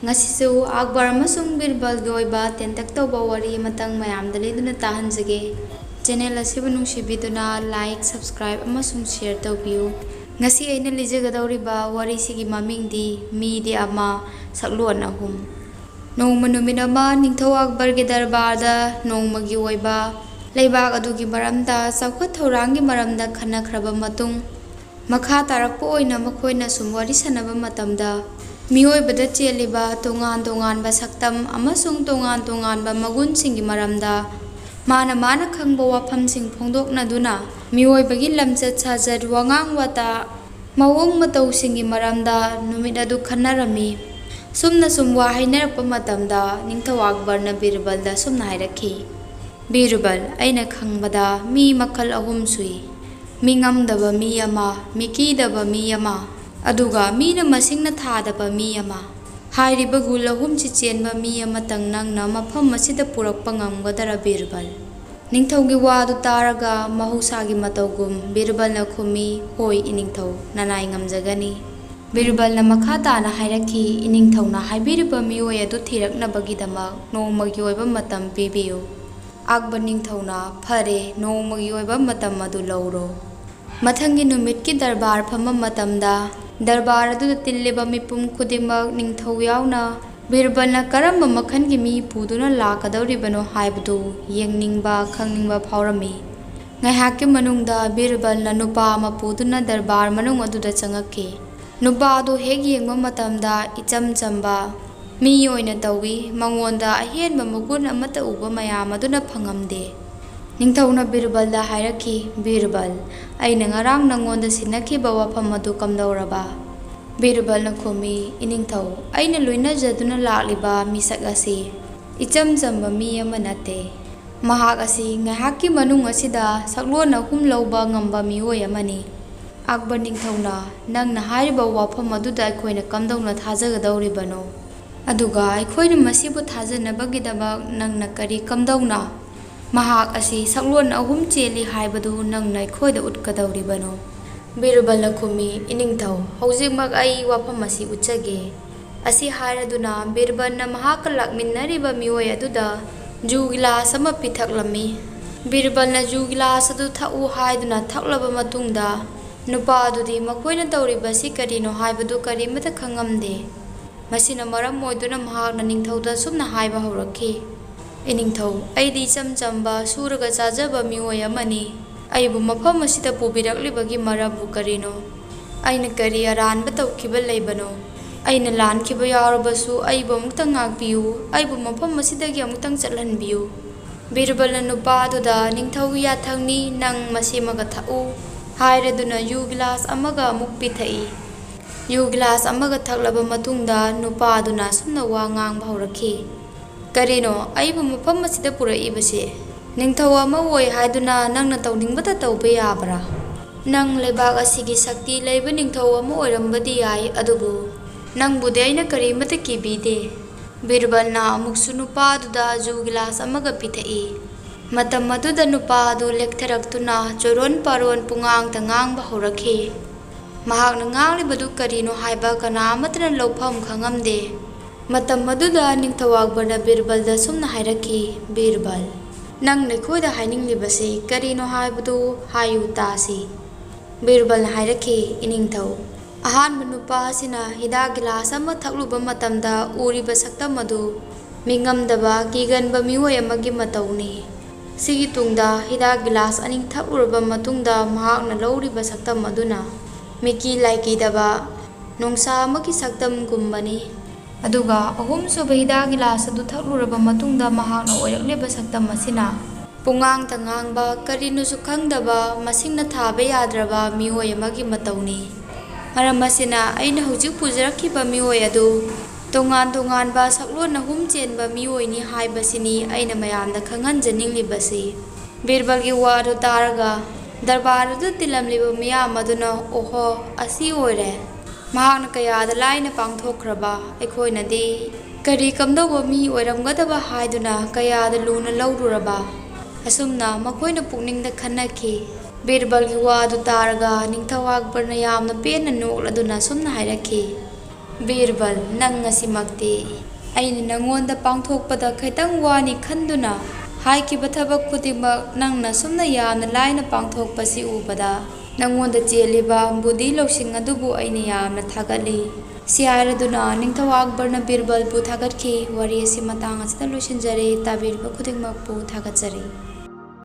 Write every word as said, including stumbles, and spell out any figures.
ꯉꯁꯤꯁꯨ ꯑꯛꯕꯔ ꯑꯃꯁꯨꯡ ꯕꯤꯔꯕꯜꯒꯤ ꯑꯣꯏꯕ ꯇꯦꯟꯇꯛ ꯇꯧꯕ ꯋꯥꯔꯤ ꯑꯃꯇꯪ ꯃꯌꯥꯝꯗ ꯂꯤꯗꯨꯅ ꯇꯥꯍꯟꯖꯒꯦ꯫ ꯆꯦꯅꯦꯜ ꯑꯁꯤꯕꯨ ꯅꯨꯡꯁꯤꯕꯤꯗꯨꯅ like, subscribe ꯑꯃꯁꯨꯡ share ꯇꯧꯕꯤꯌꯨ꯫ ꯉꯁꯤ ꯑꯩꯅ ꯂꯤꯖꯒꯗꯧꯔꯤꯕ ꯋꯥꯔꯤꯁꯤꯒꯤ ꯃꯃꯤꯡꯗꯤ ꯃꯤꯗꯤ ꯑꯃ, ꯁꯛꯂꯣꯟ ꯑꯍꯨꯝ꯫ ꯅꯣꯡꯃ ꯅꯨꯃꯤꯠ ꯑꯃ ꯅꯤꯡꯊꯧ ꯑꯛꯕꯔꯒꯤ ꯗꯔꯕꯥꯔꯗ ꯅꯣꯡꯃꯒꯤ ꯑꯣꯏꯕ ꯂꯩꯕꯥꯛ ꯑꯗꯨꯒꯤ ꯃꯔꯝꯗ, ꯆꯥꯎꯈꯠ ꯊꯧꯔꯥꯡꯒꯤ ꯃꯔꯝꯗ ꯈꯟꯅꯈ꯭ꯔꯕ ꯃꯇꯨꯡ, ꯃꯈꯥ ꯇꯥꯔꯛꯄ ꯑꯣꯏꯅ ꯃꯈꯣꯏꯅ ꯁꯨꯝ ꯋꯥꯔꯤ ꯁꯥꯟꯅꯕ ꯃꯇꯝꯗ, ꯃꯤꯑꯣꯏꯕꯗ ꯆꯦꯜꯂꯤꯕ ꯇꯣꯉꯥꯟ ꯇꯣꯉꯥꯟꯕ ꯁꯛꯇꯝ ꯑꯃꯁꯨꯡ ꯇꯣꯉꯥꯟ ꯇꯣꯉꯥꯟꯕ ꯃꯒꯨꯟꯁꯤꯡꯒꯤ ꯃꯔꯝꯗ ꯃꯥꯅ ꯃꯥꯅ ꯈꯪꯕ ꯋꯥꯐꯝꯁꯤꯡ ꯐꯣꯡꯗꯣꯛꯅꯗꯨꯅ, ꯃꯤꯑꯣꯏꯕꯒꯤ ꯂꯝꯆꯠ ꯁꯥꯖꯠ, ꯋꯥꯉꯥꯡ ꯋꯥꯇꯥ, ꯃꯑꯣꯡ ꯃꯇꯧꯁꯤꯡꯒꯤ ꯃꯔꯝꯗ ꯅꯨꯃꯤꯠ ꯑꯗꯨ ꯈꯟꯅꯔꯝꯃꯤ꯫ ꯁꯨꯝꯅ ꯁꯨꯝ ꯋꯥ ꯍꯥꯏꯅꯔꯛꯄ ꯃꯇꯝꯗ, ꯅꯤꯡꯊꯧ ꯑꯛꯕꯔꯅ ꯕꯤꯔꯕꯜꯗ ꯁꯨꯝꯅ ꯍꯥꯏꯔꯛꯈꯤ, "ꯕꯤꯔꯕꯜ, ꯑꯩꯅ ꯈꯪꯕꯗ ꯃꯤ ꯃꯈꯜ ꯑꯍꯨꯝ ꯁꯨꯏ꯫ ꯃꯤ ꯉꯝꯗꯕ ꯃꯤ ꯑꯃ, ꯃꯤ ꯀꯤꯗꯕ ꯃꯤ ꯑꯃ, ꯑꯗꯨꯒ ꯃꯤꯅ ꯃꯁꯤꯡꯅ ꯊꯥꯗꯕ ꯃꯤ ꯑꯃ꯫ ꯍꯥꯏꯔꯤꯕ ꯒꯨꯟ ꯑꯍꯨꯝꯁꯤ ꯆꯦꯟꯕ ꯃꯤ ꯑꯃꯇꯪ ꯅꯪꯅ ꯃꯐꯝ ꯑꯁꯤꯗ ꯄꯨꯔꯛꯄ ꯉꯝꯒꯗ꯭ꯔꯥ, ꯕꯤꯔꯕꯜ?" ꯅꯤꯡꯊꯧꯒꯤ ꯋꯥꯗꯨ ꯇꯥꯔꯒ ꯃꯍꯧꯁꯥꯒꯤ ꯃꯇꯧꯒꯨꯝ ꯕꯤꯔꯕꯜꯅ ꯈꯨꯝꯃꯤ, "ꯍꯣꯏ, ꯏꯅꯤꯡꯊꯧ, ꯅꯅꯥꯏ ꯉꯝꯖꯒꯅꯤ꯫" ꯕꯤꯔꯕꯜꯅ ꯃꯈꯥ ꯇꯥꯅ ꯍꯥꯏꯔꯛꯈꯤ, "ꯏꯅꯤꯡꯊꯧꯅ ꯍꯥꯏꯕꯤꯔꯤꯕ ꯃꯤꯑꯣꯏ ꯑꯗꯨ ꯊꯤꯔꯛꯅꯕꯒꯤꯗꯃꯛ ꯅꯣꯡꯃꯒꯤ ꯑꯣꯏꯕ ꯃꯇꯝ ꯄꯤꯕꯤꯌꯨ꯫" ꯑꯛꯕꯔ ꯅꯤꯡꯊꯧꯅ, "ꯐꯔꯦ, ꯅꯣꯡꯃꯒꯤ ꯑꯣꯏꯕ ꯃꯇꯝ ꯑꯗꯨ ꯂꯧꯔꯣ꯫" ꯃꯊꯪꯒꯤ ꯅꯨꯃꯤꯠꯀꯤ ꯗꯔꯕꯥꯔ ꯐꯝꯕ ꯃꯇꯝꯗ, ꯗꯔꯕꯥꯔ ꯑꯗꯨꯗ ꯇꯤꯜꯂꯤꯕ ꯃꯤꯄꯨꯝ ꯈꯨꯗꯤꯡꯃꯛ, ꯅꯤꯡꯊꯧ ꯌꯥꯎꯅ, ꯕꯤꯔꯕꯜꯅ ꯀꯔꯝꯕ ꯃꯈꯜꯒꯤ ꯃꯤ ꯄꯨꯗꯨꯅ ꯂꯥꯛꯀꯗꯧꯔꯤꯕꯅꯣ ꯍꯥꯏꯕꯗꯨ ꯌꯦꯡꯅꯤꯡꯕ, ꯈꯪꯅꯤꯡꯕ ꯐꯥꯎꯔꯝꯃꯤ꯫ ꯉꯥꯏꯍꯥꯛꯀꯤ ꯃꯅꯨꯡꯗ ꯕꯤꯔꯕꯜꯅ ꯅꯨꯄꯥ ꯑꯃ ꯄꯨꯗꯨꯅ ꯗꯔꯕꯥꯔ ꯃꯅꯨꯡ ꯑꯗꯨꯗ ꯆꯪꯉꯛꯈꯤ꯫ ꯅꯨꯄꯥ ꯑꯗꯨ ꯍꯦꯛ ꯌꯦꯡꯕ ꯃꯇꯝꯗ ꯏꯆꯝ ꯆꯝꯕ ꯃꯤ ꯑꯣꯏꯅ ꯇꯧꯏ꯫ ꯃꯉꯣꯟꯗ ꯑꯍꯦꯟꯕ ꯃꯒꯨꯟ ꯑꯃꯠꯇ ꯎꯕ ꯃꯌꯥꯝ ꯑꯗꯨꯅ ꯐꯪꯉꯝꯗꯦ꯫ ꯅꯤꯡꯊꯧꯅ ꯕꯤꯔꯕꯜꯗ ꯍꯥꯏꯔꯛꯈꯤ, "ꯕꯤꯔꯕꯜ, ꯑꯩꯅ ꯉꯔꯥꯡ ꯅꯉꯣꯟꯗ ꯁꯤꯟꯅꯈꯤꯕ ꯋꯥꯐꯝ ꯑꯗꯨ ꯀꯝꯗꯧꯔꯕ?" ꯕꯤꯔꯕꯜꯅ ꯈꯨꯝꯃꯤ, "ꯏꯅꯤꯡꯊꯧ, ꯑꯩꯅ ꯂꯣꯏꯅꯖꯗꯨꯅ ꯂꯥꯛꯂꯤꯕ ꯃꯤꯁꯛ ꯑꯁꯤ ꯏꯆꯝ ꯆꯝꯕ ꯃꯤ ꯑꯃ ꯅꯠꯇꯦ꯫ ꯃꯍꯥꯛ ꯑꯁꯤ ꯉꯥꯏꯍꯥꯛꯀꯤ ꯃꯅꯨꯡ ꯑꯁꯤꯗ ꯁꯛꯂꯣꯟ ꯑꯍꯨꯝ ꯂꯧꯕ ꯉꯝꯕ ꯃꯤꯑꯣꯏ ꯑꯃꯅꯤ꯫" ꯑꯛꯕꯔ ꯅꯤꯡꯊꯧꯅ, "ꯅꯪꯅ ꯍꯥꯏꯔꯤꯕ ꯋꯥꯐꯝ ꯑꯗꯨꯗ ꯑꯩꯈꯣꯏꯅ ꯀꯝꯗꯧꯅ ꯊꯥꯖꯒꯗꯧꯔꯤꯕꯅꯣ? ꯑꯗꯨꯒ ꯑꯩꯈꯣꯏꯅ ꯃꯁꯤꯕꯨ ꯊꯥꯖꯅꯕꯒꯤꯗꯃꯛ ꯅꯪꯅ ꯀꯔꯤ ꯀꯝꯗꯧꯅ ꯃꯍꯥꯛ ꯑꯁꯤ ꯁꯛꯂꯣꯟ ꯑꯍꯨꯝ ꯆꯦꯜꯂꯤ ꯍꯥꯏꯕꯗꯨ ꯅꯪꯅ ꯑꯩꯈꯣꯏꯗ ꯎꯠꯀꯗꯧꯔꯤꯕꯅꯣ?" ꯕꯤꯔꯕꯜꯅ ꯈꯨꯝꯃꯤ, "ꯏꯅꯤꯡꯊꯧ, ꯍꯧꯖꯤꯛꯃꯛ ꯑꯩ ꯋꯥꯐꯝ ꯑꯁꯤ ꯎꯠꯆꯒꯦ꯫ ꯑꯁꯤ ꯍꯥꯏꯔꯗꯨꯅ ꯕꯤꯔꯕꯜꯅ ꯃꯍꯥꯛꯀ ꯂꯥꯛꯃꯤꯟꯅꯔꯤꯕ ꯃꯤꯑꯣꯏ ꯑꯗꯨꯗ ꯖꯨ ꯒꯤꯂꯥꯁ ꯑꯃ ꯄꯤꯊꯛꯂꯝꯃꯤ꯫ ꯕꯤꯔꯕꯜꯅ ꯖꯨ ꯒꯤꯂꯥꯁ ꯑꯗꯨ ꯊꯛꯎ ꯍꯥꯏꯗꯨꯅ ꯊꯛꯂꯕ ꯃꯇꯨꯡꯗ, ꯅꯨꯄꯥ ꯑꯗꯨꯗꯤ ꯃꯈꯣꯏꯅ ꯇꯧꯔꯤꯕꯁꯤ ꯀꯔꯤꯅꯣ ꯍꯥꯏꯕꯗꯨ ꯀꯔꯤꯃꯠꯇ ꯈꯪꯉꯝꯗꯦ꯫ ꯃꯁꯤꯅ ꯃꯔꯝ ꯑꯣꯏꯗꯨꯅ ꯃꯍꯥꯛꯅ ꯅꯤꯡꯊꯧꯗ ꯑꯁꯨꯝꯅ ꯍꯥꯏꯕ ꯍꯧꯔꯛꯈꯤ, "ꯏꯅꯤꯡꯊꯧ, ꯑꯩꯗꯤ ꯏꯆꯝ ꯆꯝꯕ ꯁꯨꯔꯒ ꯆꯥꯖꯕ ꯃꯤꯑꯣꯏ ꯑꯃꯅꯤ꯫ ꯑꯩꯕꯨ ꯃꯐꯝ ꯑꯁꯤꯗ ꯄꯨꯕꯤꯔꯛꯂꯤꯕꯒꯤ ꯃꯔꯝꯕꯨ ꯀꯔꯤꯅꯣ? ꯑꯩꯅ ꯀꯔꯤ ꯑꯔꯥꯟꯕ ꯇꯧꯈꯤꯕ ꯂꯩꯕꯅꯣ? ꯑꯩꯅ ꯂꯥꯟꯈꯤꯕ ꯌꯥꯎꯔꯕꯁꯨ ꯑꯩꯕꯨ ꯑꯃꯨꯛꯇꯪ ꯉꯥꯛꯄꯤꯌꯨ, ꯑꯩꯕꯨ ꯃꯐꯝ ꯑꯁꯤꯗꯒꯤ ꯑꯃꯨꯛꯇꯪ ꯆꯠꯍꯟꯕꯤꯌꯨ꯫" ꯕꯤꯔꯕꯜꯅ ꯅꯨꯄꯥ ꯑꯗꯨꯗ, "ꯅꯤꯡꯊꯧꯒꯤ ꯌꯥꯊꯪꯅꯤ, ꯅꯪ ꯃꯁꯤꯃꯒ ꯊꯛꯎ" ꯍꯥꯏꯔꯗꯨꯅ ꯌꯨ ꯒꯤꯂꯥꯁ ꯑꯃꯒ ꯑꯃꯨꯛ ꯄꯤꯊꯛꯏ꯫ ꯌꯨ ꯒꯤꯂꯥꯁ ꯑꯃꯒ ꯊꯛꯂꯕ ꯃꯇꯨꯡꯗ ꯅꯨꯄꯥ ꯑꯗꯨꯅ ꯑꯁꯨꯝꯅ ꯋꯥ ꯉꯥꯡꯕ ꯍꯧꯔꯛꯈꯤ, "ꯀꯔꯤꯅꯣ ꯑꯩꯕꯨ ꯃꯐꯝ ꯑꯁꯤꯗ ꯄꯨꯔꯛꯏꯕꯁꯦ? ꯅꯤꯡꯊꯧ ꯑꯃ ꯑꯣꯏ ꯍꯥꯏꯗꯨꯅ ꯅꯪꯅ ꯇꯧꯅꯤꯡꯕꯇ ꯇꯧꯕ ꯌꯥꯕ꯭ꯔꯥ? ꯅꯪ ꯂꯩꯕꯥꯛ ꯑꯁꯤꯒꯤ ꯁꯛꯇꯤ ꯂꯩꯕ ꯅꯤꯡꯊꯧ ꯑꯃ ꯑꯣꯏꯔꯝꯕꯗꯤ ꯌꯥꯏ, ꯑꯗꯨꯕꯨ ꯅꯪꯕꯨꯗꯤ ꯑꯩꯅ ꯀꯔꯤꯃꯠꯇ ꯀꯤꯕꯤꯗꯦ꯫" ꯕꯤꯔꯕꯜꯅ ꯑꯃꯨꯛꯁꯨ ꯅꯨꯄꯥ ꯑꯗꯨꯗ ꯖꯨ ꯒꯤꯂꯥꯁ ꯑꯃꯒ ꯄꯤꯊꯛꯏ꯫ ꯃꯇꯝ ꯑꯗꯨꯗ ꯅꯨꯄꯥ ꯑꯗꯨ ꯂꯦꯛꯊꯔꯛꯇꯨꯅ ꯆꯣꯔꯣꯟ ꯄꯥꯔꯣꯟ ꯄꯨꯡꯉꯥꯡꯇ ꯉꯥꯡꯕ ꯍꯧꯔꯛꯈꯤ꯫ ꯃꯍꯥꯛꯅ ꯉꯥꯡꯂꯤꯕꯗꯨ ꯀꯔꯤꯅꯣ ꯍꯥꯏꯕ ꯀꯅꯥ ꯑꯃꯠꯇꯅ ꯂꯧꯐꯝ ꯈꯪꯉꯝꯗꯦ꯫ ꯃꯇꯝ ꯑꯗꯨꯗ ꯅꯤꯡꯊꯧ ꯑꯛꯕꯔꯅ ꯕꯤꯔꯕꯜꯗ ꯁꯨꯝꯅ ꯍꯥꯏꯔꯛꯈꯤ, "ꯕꯤꯔꯕꯜ, ꯅꯪꯅ ꯑꯩꯈꯣꯏꯗ ꯍꯥꯏꯅꯤꯡꯂꯤꯕꯁꯤ ꯀꯔꯤꯅꯣ ꯍꯥꯏꯕꯗꯨ ꯍꯥꯏꯌꯨ ꯇꯥꯁꯤ꯫" ꯕꯤꯔꯕꯜꯅ ꯍꯥꯏꯔꯛꯈꯤ, "ꯏꯅꯤꯡꯊꯧ, ꯑꯍꯥꯟꯕ ꯅꯨꯄꯥ ꯑꯁꯤꯅ ꯍꯤꯗꯥꯛ ꯒꯤꯂꯥꯁ ꯑꯃ ꯊꯛꯂꯨꯕ ꯃꯇꯝꯗ ꯎꯔꯤꯕ ꯁꯛꯇꯝ ꯑꯗꯨ ꯃꯤꯉꯝꯗꯕ, ꯀꯤꯒꯟꯕ ꯃꯤꯑꯣꯏ ꯑꯃꯒꯤ ꯃꯇꯧꯅꯤ꯫ ꯁꯤꯒꯤ ꯇꯨꯡꯗ ꯍꯤꯗꯥꯛ ꯒꯤꯂꯥꯁ ꯑꯅꯤ ꯊꯛꯂꯨꯔꯕ ꯃꯇꯨꯡꯗ ꯃꯍꯥꯛꯅ ꯂꯧꯔꯤꯕ ꯁꯛꯇꯝ ꯑꯗꯨꯅ ꯃꯤꯀꯤ ꯂꯥꯏꯀꯤꯗꯕ ꯅꯣꯡꯁꯥ ꯑꯃꯒꯤ ꯁꯛꯇꯝꯒꯨꯝꯕꯅꯤ꯫ ꯑꯗꯨꯒ ꯑꯍꯨꯝꯁꯨꯕ ꯍꯤꯗꯥꯛ ꯒꯤꯂꯥꯁ ꯑꯗꯨ ꯊꯛꯂꯨꯔꯕ ꯃꯇꯨꯡꯗ ꯃꯍꯥꯛꯅ ꯑꯣꯏꯔꯛꯂꯤꯕ ꯁꯛꯇꯝ ꯑꯁꯤꯅ ꯄꯨꯡꯉꯥꯡꯇ ꯉꯥꯡꯕ, ꯀꯔꯤꯅꯣꯁꯨ ꯈꯪꯗꯕ, ꯃꯁꯤꯡꯅ ꯊꯥꯕ ꯌꯥꯗ꯭ꯔꯕ ꯃꯤꯑꯣꯏ ꯑꯃꯒꯤ ꯃꯇꯧꯅꯤ꯫ ꯃꯔꯝ ꯑꯁꯤꯅ ꯑꯩꯅ ꯍꯧꯖꯤꯛ ꯄꯨꯖꯔꯛꯈꯤꯕ ꯃꯤꯑꯣꯏ ꯑꯗꯨ ꯇꯣꯉꯥꯟ ꯇꯣꯉꯥꯟꯕ ꯁꯛꯂꯣꯟ ꯑꯍꯨꯝ ꯆꯦꯟꯕ ꯃꯤꯑꯣꯏꯅꯤ ꯍꯥꯏꯕꯁꯤꯅꯤ ꯑꯩꯅ ꯃꯌꯥꯝꯗ ꯈꯪꯍꯟꯖꯅꯤꯡꯂꯤꯕꯁꯤ꯫" ꯕꯤꯔꯕꯜꯒꯤ ꯋꯥꯗꯨ ꯇꯥꯔꯒ ꯗꯔꯕꯥꯔ ꯑꯗꯨ ꯇꯤꯜꯂꯝꯂꯤꯕ ꯃꯤꯌꯥꯝ ꯑꯗꯨꯅ, "ꯑꯣꯍꯣ, ꯑꯁꯤ ꯑꯣꯏꯔꯦ꯫ ꯃꯍꯥꯛꯅ ꯀꯌꯥꯗ ꯂꯥꯏꯅ ꯄꯥꯡꯊꯣꯛꯈ꯭ꯔꯕ, ꯑꯩꯈꯣꯏꯅꯗꯤ ꯀꯔꯤ ꯀꯝꯗꯧꯕ ꯃꯤ ꯑꯣꯏꯔꯝꯒꯗꯕ ꯍꯥꯏꯗꯨꯅ ꯀꯌꯥꯗ ꯂꯨꯅ ꯂꯧꯔꯨꯔꯕ꯫" ꯑꯁꯨꯝꯅ ꯃꯈꯣꯏꯅ ꯄꯨꯛꯅꯤꯡꯗ ꯈꯟꯅꯈꯤ꯫ ꯕꯤꯔꯕꯜꯒꯤ ꯋꯥꯗꯨ ꯇꯥꯔꯒ ꯅꯤꯡꯊꯧ ꯑꯛꯕꯔꯅ ꯌꯥꯝꯅ ꯄꯦꯟꯅ ꯅꯣꯛꯂꯗꯨꯅ ꯑꯁꯨꯝꯅ ꯍꯥꯏꯔꯛꯈꯤ, ꯕꯤꯔꯕꯜ, ꯅꯪ ꯉꯁꯤꯃꯛꯇꯤ ꯑꯩꯅ ꯅꯪꯉꯣꯟꯗ ꯄꯥꯡꯊꯣꯛꯄꯗ ꯈꯤꯇꯪ ꯋꯥꯅꯤ ꯈꯟꯗꯨꯅ ꯍꯥꯏꯈꯤꯕ ꯊꯕꯛ ꯈꯨꯗꯤꯡꯃꯛ ꯅꯪꯅ ꯁꯨꯝꯅ ꯌꯥꯝꯅ ꯂꯥꯏꯅ ꯄꯥꯡꯊꯣꯛꯄꯁꯤ ꯎꯕꯗ ꯅꯪꯉꯣꯟꯗ ꯆꯦꯜꯂꯤꯕ ꯕꯨꯙꯤ ꯂꯧꯁꯤꯡ ꯑꯗꯨꯕꯨ ꯑꯩꯅ ꯌꯥꯝꯅ ꯊꯥꯒꯠꯂꯤ꯫ ꯁꯤ ꯍꯥꯏꯔꯗꯨꯅ ꯅꯤꯡꯊꯧ ꯑꯛꯕꯔꯅ ꯕꯤꯔꯕꯜꯕꯨ ꯊꯥꯒꯠꯈꯤ꯫ ꯋꯥꯔꯤ ꯑꯁꯤ ꯃꯇꯥꯡ ꯑꯁꯤꯗ ꯂꯣꯏꯁꯤꯟꯖꯔꯦ꯫ ꯇꯥꯕꯤꯔꯤꯕ ꯈꯨꯗꯤꯡꯃꯛꯄꯨ ꯊꯥꯒꯠꯆꯔꯤ꯫